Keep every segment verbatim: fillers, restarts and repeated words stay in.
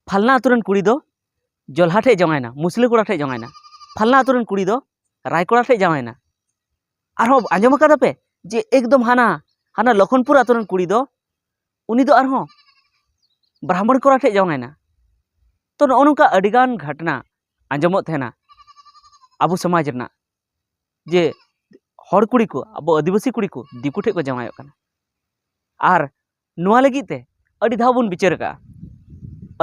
ᱯᱷᱟᱞᱱᱟ ᱟᱛᱳ ᱨᱮᱱ ᱠᱩᱲᱤ ᱫᱚ ᱡᱚᱞᱦᱟ ᱴᱷᱮᱡ ᱡᱟᱶᱟᱭᱮᱱᱟ, ᱢᱩᱥᱞᱟᱹ ᱠᱚᱲᱟ ᱴᱷᱮᱡ ᱡᱟᱶᱟᱭᱮᱱᱟ, ᱯᱷᱟᱞᱱᱟ ᱟᱛᱳ ᱨᱮᱱ ᱠᱩᱲᱤ ᱫᱚ ᱨᱟᱭ ᱠᱚᱲᱟ ᱴᱷᱮᱡ ᱡᱟᱶᱟᱭᱮᱱᱟ᱾ ᱟᱨᱦᱚᱸ ᱟᱸᱡᱚᱢ ᱟᱠᱟᱫᱟ ᱯᱮ ᱡᱮ ᱮᱠᱫᱚᱢ ᱦᱟᱱᱟ ᱦᱟᱱᱟ ᱞᱚᱠᱷᱚᱱᱯᱩᱨ ᱟᱛᱳ ᱨᱮᱱ ᱠᱩᱲᱤ ᱫᱚ, ᱩᱱᱤ ᱫᱚ ᱟᱨᱦᱚᱸ ᱵᱨᱟᱦᱢᱚᱬ ᱠᱚᱲᱟ ᱴᱷᱮᱡ ᱡᱟᱶᱟᱭᱮᱱᱟ᱾ ᱛᱚ, ᱱᱚᱜᱼᱚ ᱱᱚᱝᱠᱟ ᱟᱹᱰᱤᱜᱟᱱ ᱜᱷᱚᱴᱱᱟ ᱟᱸᱡᱚᱢᱚᱜ ᱛᱟᱦᱮᱱᱟ ᱟᱵᱚ ᱥᱚᱢᱟᱡᱽ ᱨᱮᱱᱟᱜ, ᱡᱮ ᱦᱚᱲ ᱠᱩᱲᱤ ᱠᱚ, ᱟᱵᱚ ᱟᱹᱫᱤᱵᱟᱹᱥᱤ ᱠᱩᱲᱤ ᱠᱚ ᱫᱤᱠᱩ ᱴᱷᱮᱡ ᱠᱚ ᱡᱟᱶᱟᱭᱚᱜ ᱠᱟᱱᱟ᱾ ᱟᱨ ᱱᱚᱣᱟ ᱞᱟᱹᱜᱤᱫ ᱛᱮ ᱟᱹᱰᱤ ᱫᱷᱟᱣ ᱵᱚᱱ ᱵᱤᱪᱟᱹᱨ ᱟᱠᱟᱫᱼᱟ,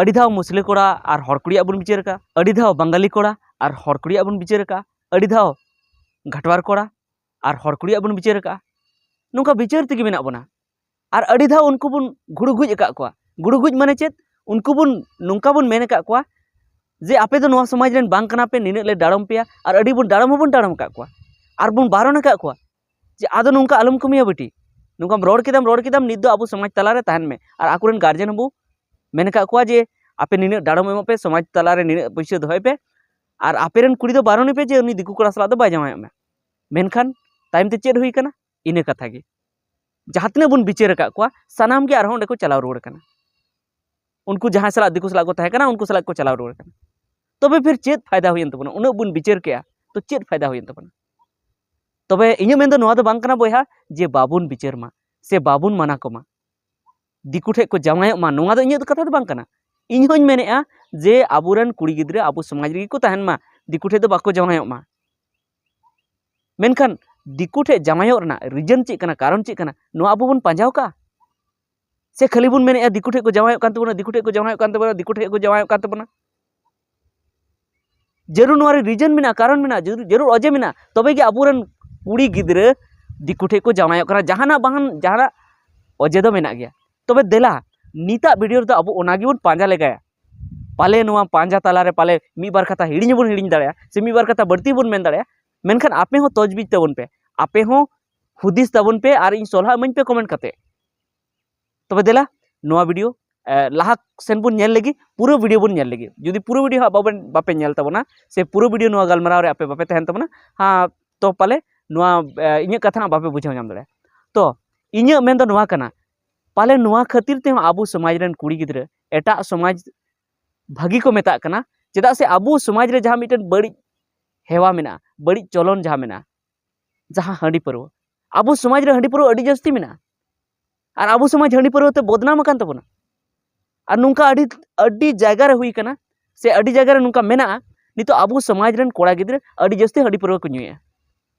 ᱟᱹᱰᱤ ᱫᱷᱟᱣ ᱢᱩᱥᱞᱟᱹ ᱠᱚᱲᱟ ᱟᱨ ᱦᱚᱲ ᱠᱩᱲᱤᱭᱟᱜ ᱵᱚᱱ ᱵᱤᱪᱟᱹᱨ ᱟᱠᱟᱫᱼᱟ, ᱟᱹᱰᱤ ᱫᱷᱟᱣ ᱵᱟᱝᱜᱟᱞᱤ ᱠᱚᱲᱟ ᱟᱨ ᱦᱚᱲ ᱠᱩᱲᱤᱭᱟᱜ ᱵᱚᱱ ᱵᱤᱪᱟᱹᱨ ᱟᱠᱟᱫᱼᱟ, ᱟᱹᱰᱤ ᱫᱷᱟᱣ ᱜᱷᱟᱴᱣᱟᱨ ᱠᱚᱲᱟ ᱟᱨ ᱦᱚᱲ ᱠᱩᱲᱤᱭᱟᱜ ᱵᱚᱱ ᱵᱤᱪᱟᱹᱨ ᱟᱠᱟᱫᱼᱟ᱾ ᱱᱚᱝᱠᱟ ᱵᱤᱪᱟᱹᱨ ᱛᱮᱜᱮ ᱢᱮᱱᱟᱜ ᱵᱚᱱᱟ᱾ ᱟᱨ ᱟᱹᱰᱤ ᱫᱷᱟᱣ ᱩᱱᱠᱩ ᱵᱚᱱ ᱜᱩᱲᱩ ᱜᱩᱡ ᱟᱠᱟᱫ ᱠᱚᱣᱟ᱾ ᱜᱩᱲᱩ ᱜᱩᱡ ᱢᱟᱱᱮ ᱪᱮᱫ? ᱩᱱᱠᱩ ᱵᱚᱱ ᱱᱚᱝᱠᱟ ᱵᱚᱱ ᱢᱮᱱ ᱟᱠᱟᱫ ᱠᱚᱣᱟ ᱡᱮ, "ᱟᱯᱮ ᱫᱚ ᱱᱚᱣᱟ ᱥᱚᱢᱟᱡᱽ ᱨᱮᱱ ᱵᱟᱝ ᱠᱟᱱᱟ ᱯᱮ, ᱱᱤᱱᱟᱹᱜ ᱞᱮ ᱰᱟᱲᱚᱢ ᱯᱮᱭᱟ, ᱟᱨ ᱟᱹᱰᱤ ᱵᱚᱱ ᱰᱟᱲᱚᱢ ᱦᱚᱸᱵᱚᱱ ᱰᱟᱲᱚᱢ ᱟᱠᱟᱫ ᱠᱚᱣᱟ, ᱟᱨ ᱵᱚᱱ ᱵᱟᱨᱚᱱ ᱟᱠᱟᱫ ᱠᱚᱣᱟ ᱡᱮ, ᱟᱫᱚ ᱱᱚᱝᱠᱟ ᱟᱞᱚᱢ ᱠᱟᱹᱢᱤᱭᱟ ᱵᱤᱴᱤ, ᱱᱚᱝᱠᱟᱢ ᱨᱚᱲ ᱠᱮᱫᱟᱢ, ᱨᱚᱲ ᱠᱮᱫᱟᱢ, ᱱᱤᱛ ᱫᱚ ᱟᱵᱚ ᱥᱚᱢᱟᱡᱽ ᱛᱟᱞᱟᱨᱮ ᱛᱟᱦᱮᱱ ᱢᱮ᱾" ᱟᱨ ᱟᱠᱚᱨᱮᱱ ᱜᱟᱨᱡᱮᱱ ᱦᱚᱸᱵᱚ ᱢᱮᱱ ᱟᱠᱟᱫ ᱠᱚᱣᱟ ᱡᱮ, "ᱟᱯᱮ ᱱᱤᱱᱟᱹᱜ ᱰᱟᱲᱚᱢ ᱮᱢᱚᱜ ᱯᱮ, ᱥᱚᱢᱟᱡᱽ ᱛᱟᱞᱟᱨᱮ ᱱᱤᱱᱟᱹᱜ ᱯᱩᱭᱥᱟᱹ ᱫᱚᱦᱚᱭ ᱯᱮ, ᱟᱨ ᱟᱯᱮᱨᱮᱱ ᱠᱩᱲᱤ ᱫᱚ ᱵᱟᱨᱚᱱ ᱮᱯᱮ ᱡᱮ ᱩᱱᱤ ᱫᱤᱠᱩ ᱠᱚᱲᱟ ᱥᱟᱞᱟᱜ ᱫᱚ ᱵᱟᱭ ᱡᱟᱶᱟᱭᱚᱜ ᱢᱟ᱾" ᱢᱮᱱᱠᱷᱟᱱ ᱛᱟᱭᱚᱢ ᱛᱮ ᱪᱮᱫ ᱦᱩᱭ ᱠᱟᱱᱟ? ᱤᱱᱟᱹ ᱠᱟᱛᱷᱟ ᱜᱮ᱾ ᱡᱟᱦᱟᱸ ᱛᱤᱱᱟᱹᱜ ᱵᱚᱱ ᱵᱤᱪᱟᱹᱨ ᱟᱠᱟᱫ ᱠᱚᱣᱟ, ᱥᱟᱱᱟᱢ ᱜᱮ ᱟᱨᱦᱚᱸ ᱚᱸᱰᱮ ᱠᱚ ᱪᱟᱞᱟᱣ ᱨᱩᱣᱟᱹᱲ ᱠᱟᱱᱟ᱾ ᱩᱱᱠᱩ ᱡᱟᱦᱟᱸᱭ ᱥᱟᱞᱟᱜ, ᱫᱤᱠᱩ ᱥᱟᱞᱟᱜ ᱠᱚ ᱛᱟᱦᱮᱸ ᱠᱟᱱᱟ, ᱩᱱᱠᱩ ᱥᱟᱞᱟᱜ ᱠᱚ ᱪᱟᱞᱟᱣ ᱨᱩᱣᱟᱹᱲ ᱠᱟᱱᱟ᱾ ᱛᱚᱵᱮ ᱯᱷᱤᱨ ᱪᱮᱫ ᱯᱷᱟᱭᱫᱟ ᱦᱩᱭᱮᱱ ᱛᱟᱵᱚᱱᱟ? ᱩᱱᱟᱹᱜ ᱵᱚᱱ ᱵᱤᱪᱟᱹᱨ ᱠᱮᱜᱼᱟ, ᱛᱚ ᱪᱮᱫ ᱯᱷᱟᱭᱫᱟ ᱦᱩᱭᱮᱱ ᱛᱟᱵᱚᱱᱟ? ᱛᱚᱵᱮ ᱤᱧᱟᱹᱜ ᱢᱮᱱ ᱫᱚ ᱱᱚᱣᱟ ᱫᱚ ᱵᱟᱝ ᱠᱟᱱᱟ ᱵᱚᱭᱦᱟ, ᱡᱮ ᱵᱟᱵᱚᱱ ᱵᱤᱪᱟᱹᱨ ᱢᱟ ᱥᱮ ᱵᱟᱵᱚᱱ ᱢᱟᱱᱟ ᱠᱚᱢᱟ, ᱫᱤᱠᱩ ᱴᱷᱮᱡ ᱠᱚ ᱡᱟᱶᱟᱭᱚᱜ ᱢᱟ, ᱱᱚᱣᱟ ᱫᱚ ᱤᱧᱟᱹᱜ ᱫᱚ ᱠᱟᱛᱷᱟ ᱫᱚ ᱵᱟᱝ ᱠᱟᱱᱟ᱾ ᱤᱧ ᱦᱚᱧ ᱢᱮᱱᱮᱫᱼᱟ ᱡᱮ ᱟᱵᱚᱨᱮᱱ ᱠᱩᱲᱤ ᱜᱤᱫᱽᱨᱟᱹ ᱟᱵᱚ ᱥᱚᱢᱟᱡᱽ ᱨᱮᱜᱮ ᱠᱚ ᱛᱟᱦᱮᱱ ᱢᱟ, ᱫᱤᱠᱩ ᱴᱷᱮᱡ ᱫᱚ ᱵᱟᱠᱚ ᱡᱟᱶᱟᱭᱚᱜ ᱢᱟ᱾ ᱢᱮᱱᱠᱷᱟᱱ ᱫᱤᱠᱩ ᱴᱷᱮᱡ ᱡᱟᱶᱟᱭᱚᱜ ᱨᱮᱱᱟᱜ reason ᱪᱮᱫ ᱠᱟᱱᱟ, ᱠᱟᱨᱚᱱ ᱪᱮᱫ ᱠᱟᱱᱟ, ᱱᱚᱣᱟ ᱟᱵᱚ ᱵᱚᱱ ᱯᱟᱸᱡᱟ ᱟᱠᱟᱫᱼᱟ? ᱥᱮ ᱠᱷᱟᱹᱞᱤ ᱵᱚᱱ ᱢᱮᱱᱮᱫᱼᱟ, "ᱫᱤᱠᱩ ᱴᱷᱮᱡ ᱠᱚ ᱡᱟᱶᱟᱭᱚᱜ ᱠᱟᱱ ᱛᱟᱵᱚᱱᱟ, ᱫᱤᱠᱩ ᱴᱷᱮᱡ ᱠᱚ ᱡᱟᱶᱟᱭᱚᱜ ᱠᱟᱱ ᱛᱟᱵᱚᱱᱟ, ᱫᱤᱠᱩ ᱴᱷᱮᱡ ᱠᱚ ᱡᱟᱶᱟᱭᱚᱜ ᱠᱟᱱ ᱛᱟᱵᱚᱱᱟ"? ᱡᱟᱹᱨᱩᱲ ᱱᱚᱣᱟ ᱨᱮ reason ᱢᱮᱱᱟᱜᱼᱟ, ᱠᱟᱨᱚᱱ ᱢᱮᱱᱟᱜᱼᱟ, ᱡᱟᱹᱨᱩᱲ, ᱡᱟᱹᱨᱩᱲ ᱚᱡᱮ ᱢᱮᱱᱟᱜᱼᱟ, ᱛᱚᱵᱮ ᱜᱮ ᱟᱵᱚᱨᱮᱱ ᱠᱩᱲᱤ ᱜᱤᱫᱽᱨᱟᱹ ᱫᱤᱠᱩ ᱴᱷᱮᱡ ᱠᱚ ᱡᱟᱶᱟᱭᱚᱜ ᱠᱟᱱᱟ᱾ ᱡᱟᱦᱟᱱᱟᱜ ᱵᱟᱝ ᱡᱟᱦᱟᱱᱟᱜ ᱚᱡᱮ ᱫᱚ ᱢᱮᱱᱟᱜ ᱜᱮᱭᱟ᱾ ᱛᱚᱵᱮ ᱫᱮᱞᱟ, ᱱᱤᱛᱟᱜ video ᱨᱮᱫᱚ ᱟᱵᱚ ᱚᱱᱟ ᱜᱮᱵᱚᱱ ᱯᱟᱸᱡᱟ ᱞᱮᱜᱟᱭᱟ᱾ ᱯᱟᱞᱮ ᱱᱚᱣᱟ ᱯᱟᱸᱡᱟ ᱛᱟᱞᱟᱨᱮ ᱯᱟᱞᱮ ᱢᱤᱫ ᱵᱟᱨ ᱠᱟᱛᱷᱟ ᱦᱤᱲᱤᱧ ᱦᱚᱸᱵᱚᱱ ᱦᱤᱲᱤᱧ ᱫᱟᱲᱮᱭᱟᱜᱼᱟ, ᱥᱮ ᱢᱤᱫ ᱵᱟᱨ ᱠᱟᱛᱷᱟ ᱵᱟᱹᱲᱛᱤ ᱵᱚᱱ ᱢᱮᱱ ᱫᱟᱲᱮᱭᱟᱜᱼᱟ᱾ ᱢᱮᱱᱠᱷᱟᱱ ᱟᱯᱮ ᱦᱚᱸ ᱛᱚᱡᱽᱵᱤᱡᱽ ᱛᱟᱵᱚᱱ ᱯᱮ, ᱟᱯᱮ ᱦᱚᱸ ᱦᱩᱫᱤᱥ ᱛᱟᱵᱚᱱ ᱯᱮ, ᱟᱨ ᱤᱧ ᱥᱚᱞᱦᱟ ᱮᱢᱟᱹᱧ ᱯᱮ comment ᱠᱟᱛᱮ᱾ ᱛᱚᱵᱮ ᱫᱮᱞᱟ, ᱱᱚᱣᱟ video, ᱮ, ᱞᱟᱦᱟ ᱥᱮᱱ ᱵᱚᱱ ᱧᱮᱞ ᱞᱮᱜᱮ, ᱯᱩᱨᱟᱹ video ᱵᱚᱱ ᱧᱮᱞ ᱞᱮᱜᱮ᱾ ᱡᱩᱫᱤ ᱯᱩᱨᱟᱹ video ᱦᱟᱸᱜ ᱵᱟᱵᱮᱱ, ᱵᱟᱯᱮ ᱧᱮᱞ ᱛᱟᱵᱚᱱᱟ, ᱥᱮ ᱯᱩᱨᱟᱹ video ᱱᱚᱣᱟ ᱜᱟᱞᱢᱟᱨᱟᱣ ᱨᱮ ᱟᱯᱮ ᱵᱟᱯᱮ ᱛᱟᱦᱮᱱ ᱛᱟᱵᱚᱱᱟ, ᱦᱟᱸ, ᱛᱚ ᱯᱟᱞᱮ ᱱᱚᱣᱟ, ᱮ, ᱤᱧᱟᱹᱜ ᱠᱟᱛᱷᱟ ᱦᱟᱸᱜ ᱵᱟᱯᱮ ᱵᱩᱡᱷᱟᱹᱣ ᱧᱟᱢ ᱫᱟᱲᱮᱭᱟᱜᱼᱟ᱾ ᱛᱚ ᱤᱧᱟᱹᱜ ᱢᱮᱱ ᱫᱚ ᱱᱚᱣᱟ ᱠᱟᱱᱟ, ᱯᱟᱞᱮ ᱱᱚᱣᱟ ᱠᱷᱟᱹᱛᱤᱨ ᱛᱮᱦᱚᱸ ᱟᱵᱚ ᱥᱚᱢᱟᱡᱽ ᱨᱮᱱ ᱠᱩᱲᱤ ᱜᱤᱫᱽᱨᱟᱹ ᱮᱴᱟᱜ ᱥᱚᱢᱟᱡᱽ ᱵᱷᱟᱹᱜᱤ ᱠᱚ ᱢᱮᱛᱟᱜ ᱠᱟᱱᱟ᱾ ᱪᱮᱫᱟᱜ ᱥᱮ ᱟᱵᱚ ᱥᱚᱢᱟᱡᱽ ᱨᱮ ᱡᱟᱦᱟᱸ ᱢᱤᱫᱴᱮᱱ ᱵᱟᱹᱲᱤᱡ ᱦᱮᱣᱟ ᱢᱮᱱᱟᱜᱼᱟ, ᱵᱟᱹᱲᱤᱡ ᱪᱚᱞᱚᱱ ᱡᱟᱦᱟᱸ ᱢᱮᱱᱟᱜᱼᱟ, ᱡᱟᱦᱟᱸ ᱦᱟᱺᱰᱤ ᱯᱟᱹᱨᱣᱟᱹ, ᱟᱵᱚ ᱥᱚᱢᱟᱡᱽ ᱨᱮ ᱦᱟᱺᱰᱤ ᱯᱟᱹᱨᱣᱟᱹ ᱟᱹᱰᱤ ᱡᱟᱹᱥᱛᱤ ᱢᱮᱱᱟᱜᱼᱟ᱾ ᱟᱨ ᱟᱵᱚ ᱥᱚᱢᱟᱡᱽ ᱦᱟᱺᱰᱤ ᱯᱟᱹᱨᱣᱟᱹ ᱛᱮ ᱵᱚᱫᱱᱟᱢ ᱟᱠᱟᱱ ᱛᱟᱵᱚᱱᱟ᱾ ᱟᱨ ᱱᱚᱝᱠᱟ ᱟᱹᱰᱤ ᱟᱹᱰᱤ ᱡᱟᱭᱜᱟ ᱨᱮ ᱦᱩᱭ ᱠᱟᱱᱟ, ᱥᱮ ᱟᱹᱰᱤ ᱡᱟᱭᱜᱟ ᱨᱮ ᱱᱚᱝᱠᱟ ᱢᱮᱱᱟᱜᱼᱟ, ᱱᱤᱛᱚᱜ ᱟᱵᱚ ᱥᱚᱢᱟᱡᱽ ᱨᱮᱱ ᱠᱚᱲᱟ ᱜᱤᱫᱽᱨᱟᱹ ᱟᱹᱰᱤ ᱡᱟᱹᱥᱛᱤ ᱦᱟᱺᱰᱤ ᱯᱟᱹᱨᱣᱟᱹ ᱠᱚ ᱧᱩᱭᱮᱫᱼᱟ᱾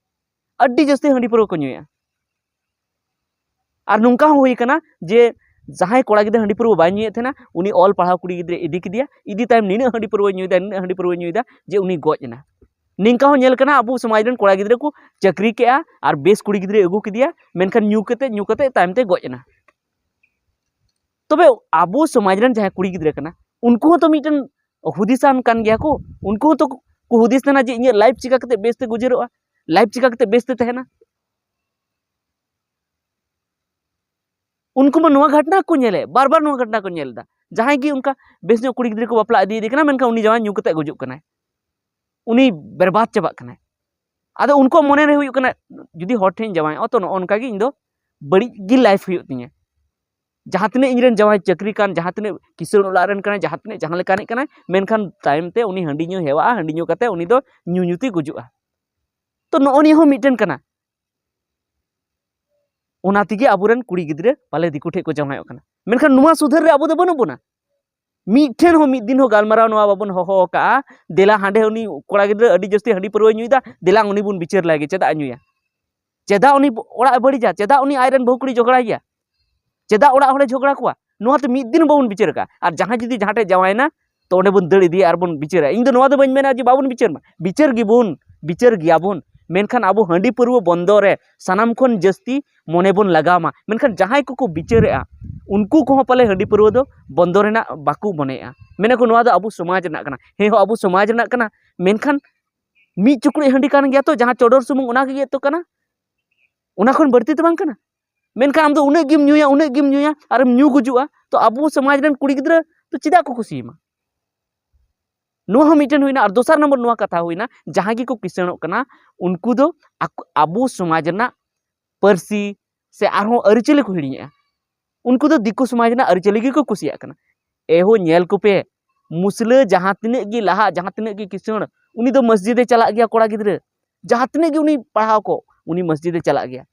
ᱟᱹᱰᱤ ᱡᱟᱹᱥᱛᱤ ᱦᱟᱺᱰᱤ ᱯᱟᱹᱨᱣᱟᱹ ᱠᱚ ᱧᱩᱭᱮᱫᱼᱟ᱾ ᱟᱨ ᱱᱚᱝᱠᱟ ᱦᱚᱸ ᱦᱩᱭ ᱠᱟᱱᱟ ᱡᱮ ᱡᱟᱦᱟᱸᱭ ᱠᱚᱲᱟ ᱜᱤᱫᱽᱨᱟᱹ ᱦᱟᱺᱰᱤ ᱯᱟᱹᱨᱣᱟᱹ ᱵᱟᱭ ᱧᱩᱭᱮᱫ ᱛᱟᱦᱮᱱᱟ, ᱩᱱᱤ ᱚᱞ ᱯᱟᱲᱦᱟᱣ ᱠᱩᱲᱤ ᱜᱤᱫᱽᱨᱟᱹ ᱤᱫᱤ ᱠᱮᱫᱮᱭᱟ, ᱤᱫᱤ ᱛᱟᱭᱚᱢ ᱱᱤᱱᱟᱹᱜ ᱦᱟᱺᱰᱤ ᱯᱟᱹᱨᱣᱟᱹ ᱧᱩᱭᱮᱫᱟ, ᱱᱤᱱᱟᱹᱜ ᱦᱟᱺᱰᱤ ᱯᱟᱹᱨᱣᱟᱹ ᱧᱩᱭᱮᱫᱟ ᱡᱮ ᱩᱱᱤ ᱜᱚᱡ ᱮᱱᱟ᱾ ᱱᱤᱝᱠᱟ ᱦᱚᱸ ᱧᱮᱞ ᱠᱟᱱᱟ, ᱟᱵᱚ ᱥᱚᱢᱟᱡᱽ ᱨᱮᱱ ᱠᱚᱲᱟ ᱜᱤᱫᱽᱨᱟᱹ ᱠᱚ ᱪᱟᱹᱠᱨᱤ ᱠᱮᱜᱼᱟ ᱟᱨ ᱵᱮᱥ ᱠᱩᱲᱤ ᱜᱤᱫᱽᱨᱟᱹᱭ ᱟᱹᱜᱩ ᱠᱮᱫᱮᱭᱟ, ᱢᱮᱱᱠᱷᱟᱱ ᱧᱩ ᱠᱟᱛᱮ, ᱧᱩ ᱠᱟᱛᱮ ᱛᱟᱭᱚᱢ ᱛᱮ ᱜᱚᱡ ᱮᱱᱟ᱾ ᱛᱚᱵᱮ ᱟᱵᱚ ᱥᱚᱢᱟᱡᱽ ᱨᱮᱱ ᱡᱟᱦᱟᱸᱭ ᱠᱩᱲᱤ ᱜᱤᱫᱽᱨᱟᱹ ᱠᱟᱱᱟ, ᱩᱱᱠᱩ ᱦᱚᱸᱛᱚ ᱢᱤᱫᱴᱮᱱ ᱦᱩᱫᱤᱥᱟᱱ ᱠᱟᱱ ᱜᱮᱭᱟ ᱠᱚ᱾ ᱩᱱᱠᱩ ᱦᱚᱸᱛᱚ ᱠᱚ ᱦᱩᱫᱤᱥ ᱛᱟᱦᱮᱱᱟ ᱡᱮ ᱤᱧᱟᱹᱜ life ᱪᱤᱠᱟ ᱠᱟᱛᱮ ᱵᱮᱥ ᱛᱮ ᱜᱩᱡᱟᱹᱨᱚᱜᱼᱟ, life ᱪᱤᱠᱟ ᱠᱟᱛᱮ ᱵᱮᱥ ᱛᱮ ᱛᱟᱦᱮᱱᱟ᱾ ᱩᱱᱠᱩ ᱢᱟ ᱱᱚᱣᱟ ᱜᱷᱚᱴᱱᱟ ᱠᱚ ᱧᱮᱞᱮᱫ, ᱵᱟᱨ ᱵᱟᱨ ᱱᱚᱣᱟ ᱜᱷᱚᱴᱱᱟ ᱠᱚ ᱧᱮᱞ ᱮᱫᱟ᱾ ᱡᱟᱦᱟᱸᱭ ᱜᱮ ᱚᱱᱠᱟ ᱵᱮᱥ ᱧᱚᱜ ᱠᱩᱲᱤ ᱜᱤᱫᱽᱨᱟᱹ ᱠᱚ ᱵᱟᱯᱞᱟ ᱤᱫᱤᱭᱮᱫᱮ ᱠᱟᱱᱟ, ᱢᱮᱱᱠᱷᱟᱱ ᱩᱱᱤ ᱡᱟᱶᱟᱭ ᱧᱩ ᱠᱟᱛᱮ ᱜᱩᱡᱩᱜ ᱠᱟᱱᱟᱭ, ᱩᱱᱤ ᱵᱮᱨᱵᱟᱫ ᱪᱟᱵᱟᱜ ᱠᱟᱱᱟᱭ᱾ ᱟᱫᱚ ᱩᱱᱠᱩᱣᱟᱜ ᱢᱚᱱᱮ ᱨᱮ ᱦᱩᱭᱩᱜ ᱠᱟᱱᱟ, ᱡᱩᱫᱤ ᱦᱚᱲ ᱴᱷᱮᱱ ᱤᱧ ᱡᱟᱶᱟᱭᱚᱜᱼᱟ, ᱛᱚ ᱱᱚᱜᱼᱚ ᱱᱚᱝᱠᱟ ᱜᱮ ᱤᱧ ᱫᱚ ᱵᱟᱹᱲᱤᱡ ᱜᱮ life ᱦᱩᱭᱩᱜ ᱛᱤᱧᱟᱹ᱾ ᱡᱟᱦᱟᱸ ᱛᱤᱱᱟᱹᱜ ᱤᱧ ᱨᱮᱱ ᱡᱟᱶᱟᱭ ᱪᱟᱹᱠᱨᱤ ᱠᱟᱱ, ᱡᱟᱦᱟᱸ ᱛᱤᱱᱟᱹᱜ ᱠᱤᱥᱟᱹᱬ ᱚᱲᱟᱜ ᱨᱮᱱ ᱠᱟᱱᱟᱭ, ᱡᱟᱦᱟᱸ ᱛᱤᱱᱟᱹᱜ ᱡᱟᱦᱟᱸ ᱞᱮᱠᱟᱱᱤᱡ ᱠᱟᱱᱟᱭ, ᱢᱮᱱᱠᱷᱟᱱ ᱛᱟᱭᱚᱢ ᱛᱮ ᱩᱱᱤ ᱦᱟᱺᱰᱤ ᱧᱩ ᱦᱮᱣᱟᱜᱼᱟ, ᱦᱟᱺᱰᱤ ᱧᱩ ᱠᱟᱛᱮ ᱩᱱᱤ ᱫᱚ ᱧᱩ ᱧᱩ ᱛᱮ ᱜᱩᱡᱩᱜᱼᱟ᱾ ᱛᱚ ᱱᱚᱜᱼᱚ ᱱᱤᱭᱟᱹ ᱦᱚᱸ ᱢᱤᱫᱴᱮᱱ ᱠᱟᱱᱟ᱾ ᱚᱱᱟ ᱛᱮᱜᱮ ᱟᱵᱚᱨᱮᱱ ᱠᱩᱲᱤ ᱜᱤᱫᱽᱨᱟᱹ ᱯᱟᱞᱮ ᱫᱤᱠᱩ ᱴᱷᱮᱡ ᱠᱚ ᱡᱟᱶᱟᱭᱚᱜ ᱠᱟᱱᱟ, ᱢᱮᱱᱠᱷᱟᱱ ᱱᱚᱣᱟ ᱥᱩᱫᱷᱟᱹᱨ ᱨᱮ ᱟᱵᱚ ᱫᱚ ᱵᱟᱹᱱᱩᱜ ᱵᱚᱱᱟ᱾ ᱢᱤᱫ ᱴᱷᱮᱱ ᱦᱚᱸ ᱢᱤᱫ ᱫᱤᱱ ᱦᱚᱸ ᱜᱟᱞᱢᱟᱨᱟᱣ ᱱᱚᱣᱟ ᱵᱟᱵᱚᱱ ᱦᱚᱦᱚ ᱟᱠᱟᱫᱼᱟ, ᱫᱮᱞᱟ ᱦᱟᱸᱰᱮ ᱩᱱᱤ ᱠᱚᱲᱟ ᱜᱤᱫᱽᱨᱟᱹ ᱟᱹᱰᱤ ᱡᱟᱹᱥᱛᱤ ᱦᱟᱺᱰᱤ ᱯᱟᱹᱨᱣᱟᱹᱭ ᱧᱩᱭᱮᱫᱟ, ᱫᱮᱞᱟ ᱩᱱᱤ ᱵᱚᱱ ᱵᱤᱪᱟᱹᱨ ᱞᱟᱭ ᱜᱮ, ᱪᱮᱫᱟᱜ ᱮ ᱧᱩᱭᱟ? ᱪᱮᱫᱟᱜ ᱩᱱᱤ ᱚᱲᱟᱜ ᱮ ᱵᱟᱹᱲᱤᱡᱟ? ᱪᱮᱫᱟᱜ ᱩᱱᱤ ᱟᱡᱨᱮᱱ ᱵᱟᱹᱦᱩ ᱠᱩᱲᱤ ᱡᱷᱚᱜᱽᱲᱟᱭ ᱜᱮᱭᱟ? ᱪᱮᱫᱟᱜ ᱚᱲᱟᱜ ᱦᱚᱲᱮ ᱡᱷᱚᱜᱽᱲᱟ ᱠᱚᱣᱟ? ᱱᱚᱣᱟ ᱛᱮ ᱢᱤᱫ ᱫᱤᱱ ᱵᱟᱵᱚᱱ ᱵᱤᱪᱟᱹᱨ ᱟᱠᱟᱫᱼᱟ᱾ ᱟᱨ ᱡᱟᱦᱟᱸᱭ ᱡᱩᱫᱤ ᱡᱟᱦᱟᱸ ᱴᱷᱮᱡ ᱡᱟᱶᱟᱭᱮᱱᱟ, ᱛᱚ ᱚᱸᱰᱮ ᱵᱚᱱ ᱫᱟᱹᱲ ᱤᱫᱤᱭᱟ ᱟᱨ ᱵᱚᱱ ᱵᱤᱪᱟᱹᱨᱟ᱾ ᱤᱧ ᱫᱚ ᱱᱚᱣᱟ ᱫᱚ ᱵᱟᱹᱧ ᱢᱮᱱᱟ ᱡᱮ ᱵᱟᱵᱚᱱ ᱵᱤᱪᱟᱹᱨ ᱢᱟ, ᱵᱤᱪᱟᱹᱨ ᱜᱮᱵᱚᱱ, ᱵᱤᱪᱟᱹᱨ ᱜᱮᱭᱟᱵᱚᱱ, ᱢᱮᱱᱠᱷᱟᱱ ᱟᱵᱚ ᱦᱟᱺᱰᱤ ᱯᱟᱹᱨᱣᱟᱹ ᱵᱚᱱᱫᱚ ᱨᱮ ᱥᱟᱱᱟᱢ ᱠᱷᱚᱱ ᱡᱟᱹᱥᱛᱤ ᱢᱚᱱᱮ ᱵᱚᱱ ᱞᱟᱜᱟᱣ ᱢᱟ᱾ ᱢᱮᱱᱠᱷᱟᱱ ᱡᱟᱦᱟᱸᱭ ᱠᱚᱠᱚ ᱵᱤᱪᱟᱹᱨᱮᱜᱼᱟ, ᱩᱱᱠᱩ ᱠᱚᱦᱚᱸ ᱯᱟᱞᱮ ᱦᱟᱺᱰᱤ ᱯᱟᱹᱨᱣᱟᱹ ᱫᱚ ᱵᱚᱱᱫᱚ ᱨᱮᱱᱟᱜ ᱵᱟᱠᱚ ᱢᱚᱱᱮᱭᱮᱜᱼᱟ᱾ ᱢᱮᱱᱟᱠᱚ, "ᱱᱚᱣᱟ ᱫᱚ ᱟᱵᱚ ᱥᱚᱢᱟᱡᱽ ᱨᱮᱱᱟᱜ ᱠᱟᱱᱟ᱾" ᱦᱮᱸ ᱦᱚᱸ, ᱟᱵᱚ ᱥᱚᱢᱟᱡᱽ ᱨᱮᱱᱟᱜ ᱠᱟᱱᱟ, ᱢᱮᱱᱠᱷᱟᱱ ᱢᱤᱫ ᱪᱩᱠᱲᱩᱡ ᱦᱟᱺᱰᱤ ᱠᱟᱱ ᱜᱮᱭᱟ ᱛᱚ, ᱡᱟᱦᱟᱸ ᱪᱚᱰᱚᱨ ᱥᱩᱢᱩᱝ, ᱚᱱᱟ ᱜᱮ ᱛᱚ ᱠᱟᱱᱟ, ᱚᱱᱟ ᱠᱷᱚᱱ ᱵᱟᱹᱲᱛᱤ ᱛᱚ ᱵᱟᱝ ᱠᱟᱱᱟ᱾ ᱢᱮᱱᱠᱷᱟᱱ ᱟᱢ ᱫᱚ ᱩᱱᱟᱹᱜ ᱜᱮᱢ ᱧᱩᱭᱟ, ᱩᱱᱟᱹᱜ ᱜᱮᱢ ᱧᱩᱭᱟ, ᱟᱨᱮᱢ ᱧᱩ ᱜᱩᱡᱩᱜᱼᱟ, ᱛᱚ ᱟᱵᱚ ᱥᱚᱢᱟᱡᱽ ᱨᱮᱱ ᱠᱩᱲᱤ ᱜᱤᱫᱽᱨᱟᱹ ᱫᱚ ᱪᱮᱫᱟᱜ ᱠᱚ ᱠᱩᱥᱤᱭᱟᱢᱟ? ᱱᱚᱣᱟ ᱦᱚᱸ ᱢᱤᱫᱴᱮᱱ ᱦᱩᱭᱱᱟ᱾ ᱟᱨ ᱫᱚᱥᱟᱨ ᱱᱚᱢᱵᱚᱨ ᱱᱚᱣᱟ ᱠᱟᱛᱷᱟ ᱦᱩᱭᱱᱟ, ᱡᱟᱦᱟᱸᱭ ᱜᱮᱠᱚ ᱠᱤᱥᱟᱹᱬᱚᱜ ᱠᱟᱱᱟ, ᱩᱱᱠᱩ ᱫᱚ ᱟᱠ-, ᱟᱵᱚ ᱥᱚᱢᱟᱡᱽ ᱨᱮᱱᱟᱜ ᱯᱟᱹᱨᱥᱤ ᱥᱮ ᱟᱨᱦᱚᱸ ᱟᱹᱨᱤᱪᱟᱹᱞᱤ ᱠᱚ ᱦᱤᱲᱤᱧᱮᱜᱼᱟ᱾ ᱩᱱᱠᱩ ᱫᱚ ᱫᱤᱠᱩ ᱥᱚᱢᱟᱡᱽ ᱨᱮᱱᱟᱜ ᱟᱹᱨᱤᱪᱟᱹᱞᱤ ᱜᱮᱠᱚ ᱠᱩᱥᱤᱭᱟᱜ ᱠᱟᱱᱟ᱾ ᱮᱦᱳ, ᱧᱮᱞ ᱠᱚᱯᱮ, ᱢᱩᱥᱞᱟᱹ ᱡᱟᱦᱟᱸ ᱛᱤᱱᱟᱹᱜ ᱜᱮ ᱞᱟᱦᱟ, ᱡᱟᱦᱟᱸ ᱛᱤᱱᱟᱹᱜ ᱜᱮ ᱠᱤᱥᱟᱹᱬ, ᱩᱱᱤ ᱫᱚ ᱢᱚᱥᱡᱤᱫᱮ ᱪᱟᱞᱟᱜ ᱜᱮᱭᱟ᱾ ᱠᱚᱲᱟ ᱜᱤᱫᱽᱨᱟᱹ ᱡᱟᱦᱟᱸ ᱛᱤᱱᱟᱹᱜ ᱜᱮ ᱩᱱᱤ ᱯᱟᱲᱦᱟᱣ ᱠᱚ, ᱩᱱᱤ ᱢᱚᱥᱡᱤᱫᱮ ᱪᱟᱞᱟᱜ ᱜᱮᱭᱟ᱾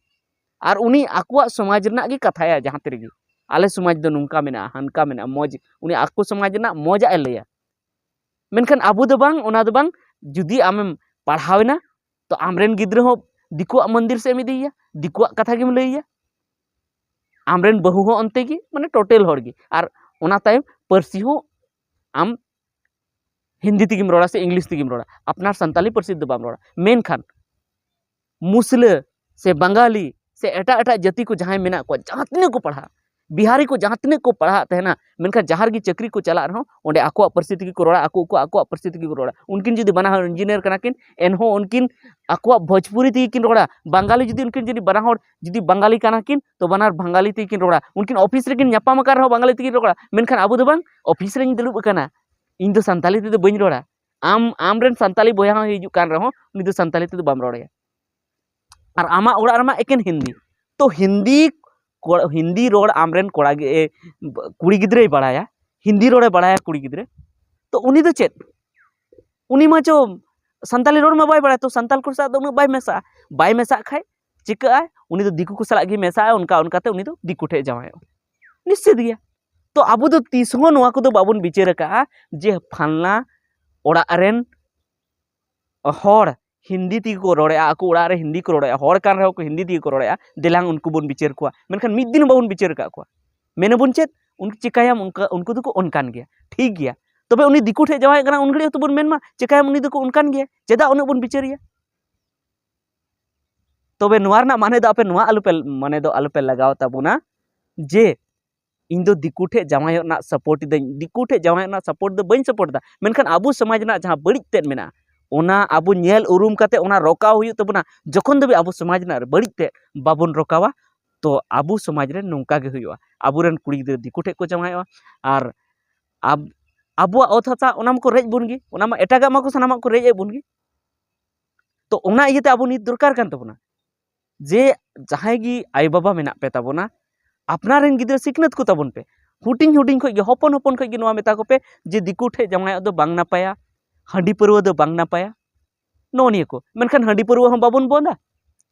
ᱟᱨ ᱩᱱᱤ ᱟᱠᱚᱣᱟᱜ ᱥᱚᱢᱟᱡᱽ ᱨᱮᱱᱟᱜ ᱜᱮ ᱠᱟᱛᱷᱟᱭᱟ ᱡᱟᱦᱟᱸ ᱛᱤ ᱨᱮᱜᱮ, ᱟᱞᱮ ᱥᱚᱢᱟᱡᱽ ᱫᱚ ᱱᱚᱝᱠᱟ ᱢᱮᱱᱟᱜᱼᱟ, ᱦᱟᱱᱠᱟ ᱢᱮᱱᱟᱜᱼᱟ, ᱢᱚᱡᱽ, ᱩᱱᱤ ᱟᱠᱚ ᱥᱚᱢᱟᱡᱽ ᱨᱮᱱᱟᱜ ᱢᱚᱡᱟᱜ ᱮ ᱞᱟᱹᱭᱟ᱾ ᱢᱮᱱᱠᱷᱟᱱ ᱟᱵᱚ ᱫᱚ ᱵᱟᱝ, ᱚᱱᱟ ᱫᱚ ᱵᱟᱝ, ᱡᱩᱫᱤ ᱟᱢᱮᱢ ᱯᱟᱲᱦᱟᱣᱮᱱᱟ ᱛᱚ ᱟᱢᱨᱮᱱ ᱜᱤᱫᱽᱨᱟᱹ ᱦᱚᱸ ᱫᱤᱠᱩᱣᱟᱜ ᱢᱚᱱᱫᱤᱨ ᱥᱮᱫ ᱮᱢ ᱤᱫᱤᱭᱮᱭᱟ, ᱫᱤᱠᱩᱣᱟᱜ ᱠᱟᱛᱷᱟ ᱜᱮᱢ ᱞᱟᱹᱭᱮᱭᱟ, ᱟᱢᱨᱮᱱ ᱵᱟᱹᱦᱩ ᱦᱚᱸ ᱚᱱᱛᱮ ᱜᱮ, ᱢᱟᱱᱮ ᱴᱳᱴᱮᱞ ᱦᱚᱲ ᱜᱮ᱾ ᱟᱨ ᱚᱱᱟ ᱛᱟᱭᱚᱢ ᱯᱟᱹᱨᱥᱤ ᱦᱚᱸ ᱟᱢ ᱦᱤᱱᱫᱤ ᱛᱮᱜᱮᱢ ᱨᱚᱲᱟ ᱥᱮ ᱤᱝᱞᱤᱥ ᱛᱮᱜᱮᱢ ᱨᱚᱲᱟ, ᱟᱯᱱᱟᱨ ᱥᱟᱱᱛᱟᱞᱤ ᱯᱟᱹᱨᱥᱤ ᱛᱮᱫᱚ ᱵᱟᱢ ᱨᱚᱲᱟ᱾ ᱢᱮᱱᱠᱷᱟᱱ ᱢᱩᱥᱞᱟᱹ ᱥᱮ ᱵᱟᱝᱜᱟᱞᱤ ᱥᱮ ᱮᱴᱟᱜ ᱮᱴᱟᱜ ᱡᱟᱹᱛᱤ ᱠᱚ ᱡᱟᱦᱟᱸᱭ ᱢᱮᱱᱟᱜ ᱠᱚᱣᱟ, ᱡᱟᱦᱟᱸ ᱛᱤᱱᱟᱹᱜ ᱠᱚ ᱯᱟᱲᱦᱟᱜ, ᱵᱤᱦᱟᱨᱤ ᱠᱚ ᱡᱟᱦᱟᱸ ᱛᱤᱱᱟᱹᱜ ᱠᱚ ᱯᱟᱲᱦᱟᱜ ᱛᱟᱦᱮᱱᱟ, ᱢᱮᱱᱠᱷᱟᱱ ᱡᱟᱦᱟᱸ ᱨᱮᱜᱮ ᱪᱟᱹᱠᱨᱤ ᱠᱚ ᱪᱟᱞᱟᱜ ᱨᱮᱦᱚᱸ ᱚᱸᱰᱮ ᱟᱠᱚᱣᱟᱜ ᱯᱟᱹᱨᱥᱤ ᱛᱮᱜᱮ ᱠᱚ ᱨᱚᱲᱟ, ᱟᱠᱚ ᱠᱚ ᱟᱠᱚᱣᱟᱜ ᱯᱟᱹᱨᱥᱤ ᱛᱮᱜᱮ ᱠᱚ ᱨᱚᱲᱟ᱾ ᱩᱱᱠᱤᱱ ᱡᱩᱫᱤ ᱵᱟᱱᱟ ᱦᱚᱲ ᱤᱧᱡᱤᱱᱤᱭᱟᱨ ᱠᱟᱱᱟ ᱠᱤᱱ, ᱮᱱᱦᱚᱸ ᱩᱱᱠᱤᱱ ᱟᱠᱚᱣᱟᱜ ᱵᱷᱳᱡᱽᱯᱩᱨᱤ ᱛᱮᱜᱮ ᱠᱤᱱ ᱨᱚᱲᱟ᱾ ᱵᱟᱝᱜᱟᱞᱤ ᱡᱩᱫᱤ ᱩᱱᱠᱤᱱ ᱡᱩᱫᱤ ᱵᱟᱱᱟ ᱦᱚᱲ ᱡᱩᱫᱤ ᱵᱟᱝᱜᱟᱞᱤ ᱠᱟᱱᱟ ᱠᱤᱱ, ᱛᱚ ᱵᱟᱱᱟᱨ ᱵᱟᱝᱜᱟᱞᱤ ᱛᱮᱜᱮ ᱠᱤᱱ ᱨᱚᱲᱟ᱾ ᱩᱱᱠᱤᱱ ᱚᱯᱷᱤᱥ ᱨᱮᱠᱤᱱ ᱧᱟᱯᱟᱢ ᱟᱠᱟᱱ ᱨᱮᱦᱚᱸ ᱵᱟᱝᱜᱟᱞᱤ ᱛᱮᱜᱮ ᱠᱤᱱ ᱨᱚᱲᱟ᱾ ᱢᱮᱱᱠᱷᱟᱱ ᱟᱵᱚ ᱫᱚ ᱵᱟᱝ, ᱚᱯᱷᱤᱥ ᱨᱮᱧ ᱫᱩᱲᱩᱵ ᱟᱠᱟᱱᱟ, ᱤᱧ ᱫᱚ ᱥᱟᱱᱛᱟᱞᱤ ᱛᱮᱫᱚ ᱵᱟᱹᱧ ᱨᱚᱲᱟ᱾ ᱟᱢ, ᱟᱢᱨᱮᱱ ᱥᱟᱱᱛᱟᱞᱤ ᱵᱚᱭᱦᱟ ᱦᱚᱸ ᱦᱤᱡᱩᱜ ᱠᱟᱱ ᱨᱮᱦᱚᱸ ᱩᱱᱤ ᱫᱚ ᱥᱟᱱᱛᱟᱞᱤ ᱛᱮᱫᱚ ᱵᱟᱢ ᱨᱚᱲ ᱟᱭᱟ᱾ ᱟᱨ ᱟᱢᱟᱜ ᱚᱲᱟᱜ ᱨᱮᱢᱟ ᱮᱠᱮᱱ ᱦᱤᱱᱫᱤ᱾ ᱛᱚ ᱦᱤᱱᱫᱤ ᱠᱚ-, ᱦᱤᱱᱫᱤ ᱨᱚᱲ ᱟᱢᱨᱮᱱ ᱠᱚᱲᱟ ᱜᱮ, ᱠᱩᱲᱤ ᱜᱤᱫᱽᱨᱟᱹᱭ ᱵᱟᱲᱟᱭᱟ, ᱦᱤᱱᱫᱤ ᱨᱚᱲᱮ ᱵᱟᱲᱟᱭᱟ ᱠᱩᱲᱤ ᱜᱤᱫᱽᱨᱟᱹ, ᱛᱚ ᱩᱱᱤ ᱫᱚ ᱪᱮᱫ? ᱩᱱᱤ ᱢᱟ ᱪᱚ ᱥᱟᱱᱛᱟᱞᱤ ᱨᱚᱲ ᱢᱟ ᱵᱟᱭ ᱵᱟᱲᱟᱭᱟ, ᱛᱚ ᱥᱟᱱᱛᱟᱞ ᱠᱚ ᱥᱟᱞᱟᱜ ᱫᱚ ᱩᱱᱟᱹᱜ ᱵᱟᱭ ᱢᱮᱥᱟᱜᱼᱟ᱾ ᱵᱟᱭ ᱢᱮᱥᱟᱜ ᱠᱷᱟᱡ ᱪᱤᱠᱟᱹᱜᱼᱟᱭ? ᱩᱱᱤ ᱫᱚ ᱫᱤᱠᱩ ᱠᱚ ᱥᱟᱞᱟᱜ ᱜᱮ ᱢᱮᱥᱟᱜᱼᱟ, ᱚᱱᱠᱟ ᱚᱱᱠᱟᱛᱮ ᱩᱱᱤ ᱫᱚ ᱫᱤᱠᱩ ᱴᱷᱮᱡ ᱡᱟᱶᱟᱭᱚᱜᱼᱟ᱾ ᱱᱤᱥᱪᱤᱛ ᱜᱮᱭᱟ᱾ ᱛᱚ ᱟᱵᱚ ᱫᱚ ᱛᱤᱥ ᱦᱚᱸ ᱱᱚᱣᱟ ᱠᱚᱫᱚ ᱵᱟᱵᱚᱱ ᱵᱤᱪᱟᱹᱨ ᱟᱠᱟᱜᱼᱟ ᱡᱮ ᱯᱷᱟᱞᱱᱟ ᱚᱲᱟᱜ ᱨᱮᱱ ᱦᱚᱲ ᱦᱤᱱᱫᱤ ᱛᱮᱜᱮ ᱠᱚ ᱨᱚᱲᱮᱫᱼᱟ, ᱟᱠᱚ ᱚᱲᱟᱜ ᱨᱮ ᱦᱤᱱᱫᱤ ᱠᱚ ᱨᱚᱲᱮᱫᱼᱟ, ᱦᱚᱲ ᱠᱟᱱ ᱨᱮᱦᱚᱸ ᱠᱚ ᱦᱤᱱᱫᱤ ᱛᱮᱜᱮ ᱠᱚ ᱨᱚᱲᱮᱫᱼᱟ, ᱫᱮᱞᱟᱝ ᱩᱱᱠᱩ ᱵᱚᱱ ᱵᱤᱪᱟᱹᱨ ᱠᱚᱣᱟ᱾ ᱢᱮᱱᱠᱷᱟᱱ ᱢᱤᱫ ᱫᱤᱱ ᱦᱚᱸ ᱵᱟᱵᱚᱱ ᱵᱤᱪᱟᱹᱨ ᱟᱠᱟᱫ ᱠᱚᱣᱟ᱾ ᱢᱮᱱᱟᱵᱚᱱ ᱪᱮᱫ? ᱩᱱᱠᱩ ᱪᱤᱠᱟᱹᱭᱟᱢ, ᱩᱱᱠᱩ ᱫᱚᱠᱚ ᱚᱱᱠᱟᱱ ᱜᱮᱭᱟ, ᱴᱷᱤᱠ ᱜᱮᱭᱟ᱾ ᱛᱚᱵᱮ ᱩᱱᱤ ᱫᱤᱠᱩ ᱴᱷᱮᱡ ᱡᱟᱶᱟᱭᱚᱜ ᱠᱟᱱᱟ, ᱩᱱ ᱜᱷᱟᱹᱲᱤᱡ ᱦᱚᱸᱛᱚ ᱵᱚᱱ ᱢᱮᱱᱢᱟ, ᱪᱤᱠᱟᱹᱭᱟᱢ, ᱩᱱᱤ ᱫᱚᱠᱚ ᱚᱱᱠᱟᱱ ᱜᱮᱭᱟ, ᱪᱮᱫᱟᱜ ᱩᱱᱟᱹᱜ ᱵᱚᱱ ᱵᱤᱪᱟᱹᱨᱮᱭᱟ? ᱛᱚᱵᱮ ᱱᱚᱣᱟ ᱨᱮᱱᱟᱜ ᱢᱟᱱᱮ ᱫᱚ ᱟᱯᱮ ᱱᱚᱣᱟ ᱟᱞᱚᱯᱮ, ᱢᱟᱱᱮ ᱫᱚ ᱟᱞᱚᱯᱮ ᱞᱟᱜᱟᱣ ᱛᱟᱵᱚᱱᱟ ᱡᱮ ᱤᱧ ᱫᱚ ᱫᱤᱠᱩ ᱴᱷᱮᱡ ᱡᱟᱶᱟᱭᱚᱜ ᱨᱮᱱᱟᱜ ᱥᱟᱯᱳᱨᱴ ᱫᱟᱹᱧ, ᱫᱤᱠᱩ ᱴᱷᱮᱡ ᱡᱟᱶᱟᱭᱚᱜ ᱨᱮᱱᱟᱜ ᱥᱟᱯᱳᱨᱴ ᱫᱚ ᱵᱟᱹᱧ ᱥᱟᱯᱳᱨᱴ ᱫᱟ, ᱢᱮᱱᱠᱷᱟᱱ ᱟᱵᱚ ᱥᱚᱢᱟᱡᱽ ᱨᱮᱱᱟᱜ ᱡᱟᱦᱟᱸ ᱵᱟᱹᱲᱤᱡ ᱛᱮᱫ ᱢᱮᱱᱟᱜᱼᱟ, ᱚᱱᱟ ᱟᱵᱚ ᱧᱮᱞ ᱩᱨᱩᱢ ᱠᱟᱛᱮ ᱚᱱᱟ ᱨᱚᱠᱟᱣ ᱦᱩᱭᱩᱜ ᱛᱟᱵᱚᱱᱟ᱾ ᱡᱚᱠᱷᱚᱱ ᱫᱷᱟᱹᱵᱤᱡ ᱟᱵᱚ ᱥᱚᱢᱟᱡᱽ ᱨᱮᱱᱟᱜ ᱵᱟᱹᱲᱤᱡ ᱛᱮᱫ ᱵᱟᱵᱚᱱ ᱨᱚᱠᱟᱣᱟ, ᱛᱚ ᱟᱵᱚ ᱥᱚᱢᱟᱡᱽ ᱨᱮ ᱱᱚᱝᱠᱟ ᱜᱮ ᱦᱩᱭᱩᱜᱼᱟ᱾ ᱟᱵᱚᱨᱮᱱ ᱠᱩᱲᱤ ᱜᱤᱫᱽᱨᱟᱹ ᱫᱤᱠᱩ ᱴᱷᱮᱡ ᱠᱚ ᱡᱟᱶᱟᱭᱚᱜᱼᱟ, ᱟᱨ ᱟᱵ-, ᱟᱵᱚᱣᱟᱜ ᱚᱛ ᱦᱟᱥᱟ ᱚᱱᱟ ᱢᱟᱠᱚ ᱨᱮᱡ ᱵᱚᱱ ᱜᱮ, ᱚᱱᱟ ᱢᱟ ᱮᱴᱟᱜᱟᱜ ᱢᱟᱠᱚ ᱥᱟᱱᱟᱢᱟᱜ ᱠᱚ ᱨᱮᱡ ᱮᱫ ᱵᱚᱱ ᱜᱮ᱾ ᱛᱚ ᱚᱱᱟ ᱤᱭᱟᱹᱛᱮ ᱟᱵᱚ ᱱᱤᱛ ᱫᱚᱨᱠᱟᱨ ᱠᱟᱱ ᱛᱟᱵᱚᱱᱟ ᱡᱮ ᱡᱟᱦᱟᱸᱭ ᱜᱮ ᱟᱭᱳᱼᱵᱟᱵᱟ ᱢᱮᱱᱟᱜ ᱯᱮ ᱛᱟᱵᱚᱱᱟ, ᱟᱯᱱᱟᱨ ᱨᱮᱱ ᱜᱤᱫᱽᱨᱟᱹ ᱥᱤᱠᱷᱱᱟᱹᱛ ᱠᱚ ᱛᱟᱵᱚᱱ ᱯᱮ᱾ ᱦᱩᱰᱤᱧ ᱦᱩᱰᱤᱧ ᱠᱷᱚᱡ ᱜᱮ, ᱦᱚᱯᱚᱱ ᱦᱚᱯᱚᱱ ᱠᱷᱚᱡ ᱜᱮ ᱱᱚᱣᱟ ᱢᱮᱛᱟ ᱠᱚᱯᱮ ᱡᱮ ᱫᱤᱠᱩ ᱴᱷᱮᱡ ᱡᱟᱶᱟᱭᱚᱜ ᱫᱚ ᱵᱟᱝ ᱱᱟᱯᱟᱭᱟ, ᱦᱟᱺᱰᱤ ᱯᱟᱹᱨᱣᱟᱹ ᱫᱚ ᱵᱟᱝ ᱱᱟᱯᱟᱭᱟ, ᱱᱚᱜᱼᱚ ᱱᱤᱭᱟᱹ ᱠᱚ᱾ ᱢᱮᱱᱠᱷᱟᱱ ᱦᱟᱺᱰᱤ ᱯᱟᱹᱨᱣᱟᱹ ᱦᱚᱸ ᱵᱟᱵᱚᱱ ᱵᱚᱱᱫᱟ,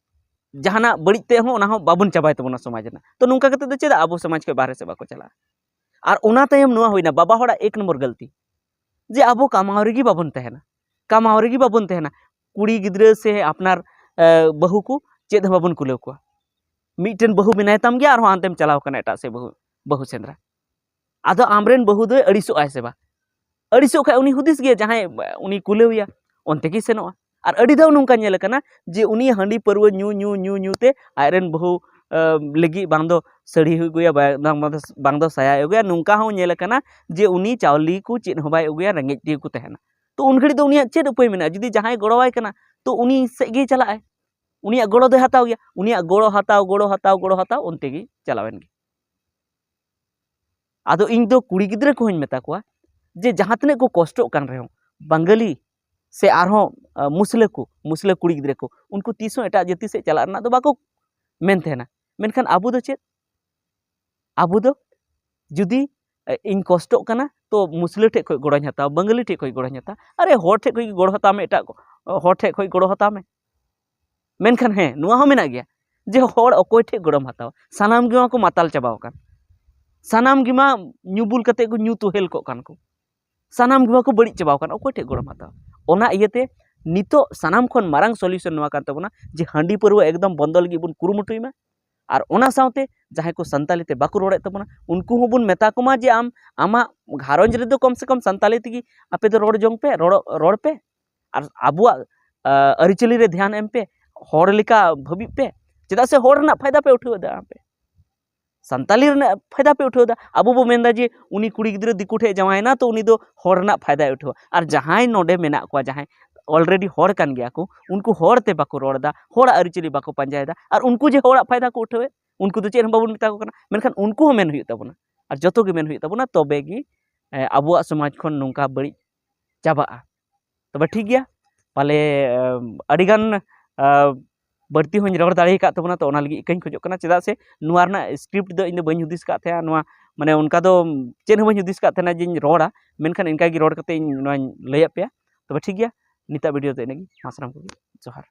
ᱡᱟᱦᱟᱱᱟᱜ ᱵᱟᱹᱲᱤᱡ ᱛᱮ ᱦᱚᱸ ᱚᱱᱟ ᱦᱚᱸ ᱵᱟᱵᱚᱱ ᱪᱟᱵᱟᱭ ᱛᱟᱵᱚᱱᱟ ᱥᱚᱢᱟᱡᱽ ᱨᱮᱱᱟᱜ᱾ ᱛᱚ ᱱᱚᱝᱠᱟ ᱠᱟᱛᱮ ᱫᱚ ᱪᱮᱫᱟᱜ ᱟᱵᱚ ᱥᱚᱢᱟᱡᱽ ᱠᱷᱚᱡ ᱵᱟᱦᱨᱮ ᱥᱮᱫ ᱵᱟᱠᱚ ᱪᱟᱞᱟᱜᱼᱟ? ᱟᱨ ᱚᱱᱟ ᱛᱟᱭᱚᱢ ᱱᱚᱣᱟ ᱦᱩᱭᱱᱟ ᱵᱟᱵᱟ ᱦᱚᱲᱟᱜ ᱮᱠ ᱱᱚᱢᱵᱚᱨ ᱜᱟᱹᱞᱛᱤ, ᱡᱮ ᱟᱵᱚ ᱠᱟᱢᱟᱣ ᱨᱮᱜᱮ ᱵᱟᱵᱚᱱ ᱛᱟᱦᱮᱱᱟ, ᱠᱟᱢᱟᱣ ᱨᱮᱜᱮ ᱵᱟᱵᱚᱱ ᱛᱟᱦᱮᱱᱟ᱾ ᱠᱩᱲᱤ ᱜᱤᱫᱽᱨᱟᱹ ᱥᱮ ᱟᱯᱱᱟᱨ, ᱮ, ᱵᱟᱹᱦᱩ ᱠᱚ ᱪᱮᱫ ᱦᱚᱸ ᱵᱟᱵᱚᱱ ᱠᱩᱞᱟᱹᱣ ᱠᱚᱣᱟ᱾ ᱢᱤᱫᱴᱮᱱ ᱵᱟᱹᱦᱩ ᱢᱮᱱᱟᱭ ᱛᱟᱢ ᱜᱮᱭᱟ, ᱟᱨᱦᱚᱸ ᱦᱟᱱᱛᱮᱢ ᱪᱟᱞᱟᱣ ᱠᱟᱱᱟ ᱮᱴᱟᱜ ᱥᱮᱫ ᱵᱟᱹᱦᱩ, ᱵᱟᱹᱦᱩ ᱥᱮᱸᱫᱽᱨᱟ᱾ ᱟᱫᱚ ᱟᱢᱨᱮᱱ ᱵᱟᱹᱦᱩ ᱫᱚᱭ ᱟᱹᱲᱤᱥᱚᱜ ᱟᱭ ᱥᱮ ᱵᱟᱝ? ᱟᱹᱲᱤᱥᱚᱜ ᱠᱷᱟᱡ ᱩᱱᱤ ᱦᱩᱫᱤᱥ ᱜᱮᱭᱟ, ᱡᱟᱦᱟᱸᱭ ᱩᱱᱤ ᱠᱩᱞᱟᱹᱣ ᱮᱭᱟ, ᱚᱱᱛᱮ ᱜᱮᱭ ᱥᱮᱱᱚᱜᱼᱟ᱾ ᱟᱨ ᱟᱹᱰᱤ ᱫᱷᱟᱣ ᱱᱚᱝᱠᱟ ᱧᱮᱞ ᱟᱠᱟᱱᱟ ᱡᱮ ᱩᱱᱤ ᱦᱟᱺᱰᱤ ᱯᱟᱹᱨᱣᱟᱹ ᱧᱩ, ᱧᱩ, ᱧᱩ, ᱧᱩ ᱛᱮ ᱟᱡᱨᱮᱱ ᱵᱟᱹᱦᱩ, ᱟᱹ, ᱞᱟᱹᱜᱤᱫ ᱵᱟᱝ ᱫᱚ ᱥᱟᱹᱲᱤ ᱦᱚᱸᱭ ᱟᱹᱜᱩᱭᱟ, ᱵᱟ-, ᱵᱟᱝ ᱫᱚ, ᱵᱟᱝ ᱫᱚ ᱥᱟᱭᱟᱭ ᱟᱹᱜᱩᱭᱟ᱾ ᱱᱚᱝᱠᱟ ᱦᱚᱸ ᱧᱮᱞ ᱟᱠᱟᱱᱟ ᱡᱮ ᱩᱱᱤ ᱪᱟᱣᱞᱮ ᱠᱚ ᱪᱮᱫ ᱦᱚᱸ ᱵᱟᱭ ᱟᱹᱜᱩᱭᱟ, ᱨᱮᱸᱜᱮᱡ ᱛᱮᱜᱮ ᱠᱚ ᱛᱟᱦᱮᱱᱟ᱾ ᱛᱚ ᱩᱱ ᱜᱷᱟᱹᱲᱤᱡ ᱫᱚ ᱩᱱᱤᱭᱟᱜ ᱪᱮᱫ ᱩᱯᱟᱹᱭ ᱢᱮᱱᱟᱜᱼᱟ? ᱡᱩᱫᱤ ᱡᱟᱦᱟᱸᱭ ᱜᱚᱲᱚᱣᱟᱭ ᱠᱟᱱᱟ, ᱛᱚ ᱩᱱᱤ ᱥᱮᱫ ᱜᱮᱭ ᱪᱟᱞᱟᱜᱼᱟᱭ, ᱩᱱᱤᱭᱟᱜ ᱜᱚᱲᱚ ᱫᱚᱭ ᱦᱟᱛᱟᱣ ᱜᱮᱭᱟ, ᱩᱱᱤᱭᱟᱜ ᱜᱚᱲᱚ ᱦᱟᱛᱟᱣ, ᱜᱚᱲᱚ ᱦᱟᱛᱟᱣ, ᱜᱚᱲᱚ ᱦᱟᱛᱟᱣ, ᱚᱱᱛᱮ ᱜᱮ ᱪᱟᱞᱟᱣᱮᱱ ᱜᱮ᱾ ᱟᱫᱚ ᱤᱧ ᱫᱚ ᱠᱩᱲᱤ ᱜᱤᱫᱽᱨᱟᱹ ᱠᱚᱦᱚᱸᱧ ᱢᱮᱛᱟ ᱠᱚᱣᱟ ᱡᱮ ᱡᱟᱦᱟᱸ ᱛᱤᱱᱟᱹᱜ ᱠᱚ ᱠᱚᱥᱴᱚᱜ ᱠᱟᱱ ᱨᱮᱦᱚᱸ, ᱵᱟᱝᱜᱟᱞᱤ ᱥᱮ ᱟᱨᱦᱚᱸ, ᱟ, ᱢᱩᱥᱞᱟᱹ ᱠᱚ, ᱢᱩᱥᱞᱟᱹ ᱠᱩᱲᱤ ᱜᱤᱫᱽᱨᱟᱹ ᱠᱚ, ᱩᱱᱠᱩ ᱛᱤᱥ ᱦᱚᱸ ᱮᱴᱟᱜ ᱡᱟᱹᱛᱤ ᱥᱮᱫ ᱪᱟᱞᱟᱜ ᱨᱮᱱᱟᱜ ᱫᱚ ᱵᱟᱠᱚ ᱢᱮᱱ ᱛᱟᱦᱮᱱᱟ᱾ ᱢᱮᱱᱠᱷᱟᱱ ᱟᱵᱚ ᱫᱚ ᱪᱮᱫ? ᱟᱵᱚ ᱫᱚ ᱡᱩᱫᱤ, ᱮ, ᱤᱧ ᱠᱚᱥᱴᱚᱜ ᱠᱟᱱᱟ, ᱛᱚ ᱢᱩᱥᱞᱟᱹ ᱴᱷᱮᱡ ᱠᱷᱚᱡ ᱜᱚᱲᱚᱧ ᱦᱟᱛᱟᱣᱟ, ᱵᱟᱝᱜᱟᱞᱤ ᱴᱷᱮᱡ ᱠᱷᱚᱡ ᱜᱚᱲᱚᱧ ᱦᱟᱛᱟᱣᱟ᱾ ᱟᱨᱮ, ᱦᱚᱲ ᱴᱷᱮᱡ ᱠᱷᱚᱡ ᱜᱮ ᱜᱚᱲᱚ ᱦᱟᱛᱟᱣ ᱢᱮ, ᱮᱴᱟᱜ ᱠᱚ, ᱦᱚᱲ ᱴᱷᱮᱡ ᱠᱷᱚᱡ ᱜᱚᱲᱚ ᱦᱟᱛᱟᱣ ᱢᱮ᱾ ᱢᱮᱱᱠᱷᱟᱱ ᱦᱮᱸ, ᱱᱚᱣᱟ ᱦᱚᱸ ᱢᱮᱱᱟᱜ ᱜᱮᱭᱟ ᱡᱮ ᱦᱚᱲ ᱚᱠᱚᱭ ᱴᱷᱮᱡ ᱜᱚᱲᱚᱢ ᱦᱟᱛᱟᱣᱟ? ᱥᱟᱱᱟᱢ ᱜᱮ ᱢᱟ ᱠᱚ ᱢᱟᱛᱟᱞ ᱪᱟᱵᱟᱣ ᱟᱠᱟᱱ, ᱥᱟᱱᱟᱢ ᱜᱮ ᱢᱟ ᱧᱩ ᱵᱩᱞ ᱠᱟᱛᱮ ᱠᱚ ᱧᱩ ᱛᱩᱦᱮᱞ ᱠᱚᱜ ᱠᱟᱱ ᱠᱚ, ᱥᱟᱱᱟᱢ ᱜᱮ ᱢᱟ ᱠᱚ ᱵᱟᱹᱲᱤᱡ ᱪᱟᱵᱟᱣ ᱟᱠᱟᱱ, ᱚᱠᱚᱭ ᱴᱷᱮᱡ ᱜᱚᱲᱚᱢ ᱦᱟᱛᱟᱣᱟ? ᱚᱱᱟ ᱤᱭᱟᱹᱛᱮ ᱱᱤᱛᱚᱜ ᱥᱟᱱᱟᱢ ᱠᱷᱚᱱ ᱢᱟᱨᱟᱝ solution ᱱᱚᱣᱟ ᱠᱟᱱ ᱛᱟᱵᱚᱱᱟ ᱡᱮ ᱦᱟᱺᱰᱤ ᱯᱟᱹᱨᱣᱟᱹ ᱮᱠᱫᱚᱢ ᱵᱚᱱᱫᱚ ᱞᱟᱹᱜᱤᱫ ᱵᱚᱱ ᱠᱩᱨᱩᱢᱩᱴᱩᱭ ᱢᱟ᱾ ᱟᱨ ᱚᱱᱟ ᱥᱟᱶᱛᱮ ᱡᱟᱦᱟᱸᱭ ᱠᱚ ᱥᱟᱱᱛᱟᱞᱤ ᱛᱮ ᱵᱟᱠᱚ ᱨᱚᱲᱮᱫ ᱛᱟᱵᱚᱱᱟ, ᱩᱱᱠᱩ ᱦᱚᱸᱵᱚᱱ ᱢᱮᱛᱟ ᱠᱚᱢᱟ ᱡᱮ ᱟᱢ ᱟᱢᱟᱜ ᱜᱷᱟᱨᱚᱸᱡᱽ ᱨᱮᱫᱚ ᱠᱚᱢ ᱥᱮ ᱠᱚᱢ ᱥᱟᱱᱛᱟᱞᱤ ᱛᱮᱜᱮ ᱟᱯᱮ ᱫᱚ ᱨᱚᱲ ᱡᱚᱝ ᱯᱮ, ᱨᱚᱲ, ᱨᱚᱲ ᱯᱮ᱾ ᱟᱨ ᱟᱵᱚᱣᱟᱜ, ᱟ, ᱟᱹᱨᱤᱪᱟᱹᱞᱤ ᱨᱮ ᱫᱷᱮᱭᱟᱱ ᱮᱢ ᱯᱮ, ᱦᱚᱲ ᱞᱮᱠᱟ ᱵᱷᱟᱹᱵᱤᱜ ᱯᱮ, ᱪᱮᱫᱟᱜ ᱥᱮ ᱦᱚᱲ ᱨᱮᱱᱟᱜ ᱯᱷᱟᱭᱫᱟ ᱯᱮ ᱩᱴᱷᱟᱹᱣ ᱮᱫᱟ ᱟᱯᱮ, ᱥᱟᱱᱛᱟᱞᱤ ᱨᱮᱱᱟᱜ ᱯᱷᱟᱭᱫᱟ ᱯᱮ ᱩᱴᱷᱟᱹᱣ ᱮᱫᱟ᱾ ᱟᱵᱚ ᱵᱚ ᱢᱮᱱᱫᱟ ᱡᱮ ᱩᱱᱤ ᱠᱩᱲᱤ ᱜᱤᱫᱽᱨᱟᱹ ᱫᱤᱠᱩ ᱴᱷᱮᱡ ᱡᱟᱶᱟᱭᱮᱱᱟ, ᱛᱚ ᱩᱱᱤ ᱫᱚ ᱦᱚᱲ ᱨᱮᱱᱟᱜ ᱯᱷᱟᱭᱫᱟᱭ ᱩᱴᱷᱟᱹᱣᱟ᱾ ᱟᱨ ᱡᱟᱦᱟᱸᱭ ᱱᱚᱰᱮ ᱢᱮᱱᱟᱜ ᱠᱚᱣᱟ, ᱡᱟᱦᱟᱸᱭ already ᱦᱚᱲ ᱠᱟᱱ ᱜᱮᱭᱟ ᱠᱚ, ᱩᱱᱠᱩ ᱦᱚᱲ ᱛᱮ ᱵᱟᱠᱚ ᱨᱚᱲ ᱮᱫᱟ, ᱦᱚᱲᱟᱜ ᱟᱹᱨᱤᱪᱟᱹᱞᱤ ᱵᱟᱠᱚ ᱯᱟᱸᱡᱟᱭᱮᱫᱟ, ᱟᱨ ᱩᱱᱠᱩ ᱡᱮ ᱦᱚᱲᱟᱜ ᱯᱷᱟᱭᱫᱟ ᱠᱚ ᱩᱴᱷᱟᱹᱣᱮᱫ, ᱩᱱᱠᱩ ᱫᱚ ᱪᱮᱫ ᱦᱚᱸ ᱵᱟᱵᱚᱱ ᱢᱮᱛᱟ ᱠᱚ ᱠᱟᱱᱟ᱾ ᱢᱮᱱᱠᱷᱟᱱ ᱩᱱᱠᱩ ᱦᱚᱸ ᱢᱮᱱ ᱦᱩᱭᱩᱜ ᱛᱟᱵᱚᱱᱟ, ᱟᱨ ᱡᱚᱛᱚ ᱜᱮ ᱢᱮᱱ ᱦᱩᱭᱩᱜ ᱛᱟᱵᱚᱱᱟ, ᱛᱚᱵᱮ ᱜᱮ, ᱮ, ᱟᱵᱚᱣᱟᱜ ᱥᱚᱢᱟᱡᱽ ᱠᱷᱚᱱ ᱱᱚᱝᱠᱟ ᱵᱟᱹᱲᱤᱡ ᱪᱟᱵᱟᱜᱼᱟ᱾ ᱛᱚᱵᱮ ᱴᱷᱤᱠ ᱜᱮᱭᱟ, ᱯᱟᱞᱮ, ᱮ, ᱟᱹᱰᱤᱜᱟᱱ, ᱮ, ᱵᱟᱹᱲᱛᱤ ᱦᱚᱸᱧ ᱨᱚᱲ ᱫᱟᱲᱮ ᱟᱠᱟᱫ ᱛᱟᱵᱚᱱᱟ, ᱛᱚ ᱚᱱᱟ ᱞᱟᱹᱜᱤᱫ ᱤᱠᱟᱹᱧ ᱠᱷᱚᱡᱚᱜ ᱠᱟᱱᱟ᱾ ᱪᱮᱫᱟᱜ ᱥᱮ ᱱᱚᱣᱟ ᱨᱮᱱᱟᱜ script ᱫᱚ ᱤᱧ ᱫᱚ ᱵᱟᱹᱧ ᱦᱩᱫᱤᱥ ᱟᱠᱟᱫ ᱛᱟᱦᱮᱸᱜᱼᱟ, ᱱᱚᱣᱟ ᱢᱟᱱᱮ ᱚᱱᱠᱟ ᱫᱚ ᱪᱮᱫ ᱦᱚᱸ ᱵᱟᱹᱧ ᱦᱩᱫᱤᱥ ᱟᱠᱟᱫ ᱛᱟᱦᱮᱱᱟ ᱡᱮᱧ ᱨᱚᱲᱟ, ᱢᱮᱱᱠᱷᱟᱱ ᱤᱱᱠᱟᱹ ᱜᱮ ᱨᱚᱲ ᱠᱟᱛᱮ ᱤᱧ ᱱᱚᱣᱟᱧ ᱞᱟᱹᱭᱟᱫ ᱯᱮᱭᱟ᱾ ᱛᱚᱵᱮ ᱴᱷᱤᱠ ᱜᱮᱭᱟ, ᱱᱤᱛᱟᱜ ᱵᱷᱤᱰᱤᱭᱳ ᱫᱚ ᱤᱱᱟᱹᱜ ᱜᱮ᱾ ᱢᱟ ᱥᱟᱱᱟᱢ ᱠᱚᱜᱮ ᱡᱚᱦᱟᱨ᱾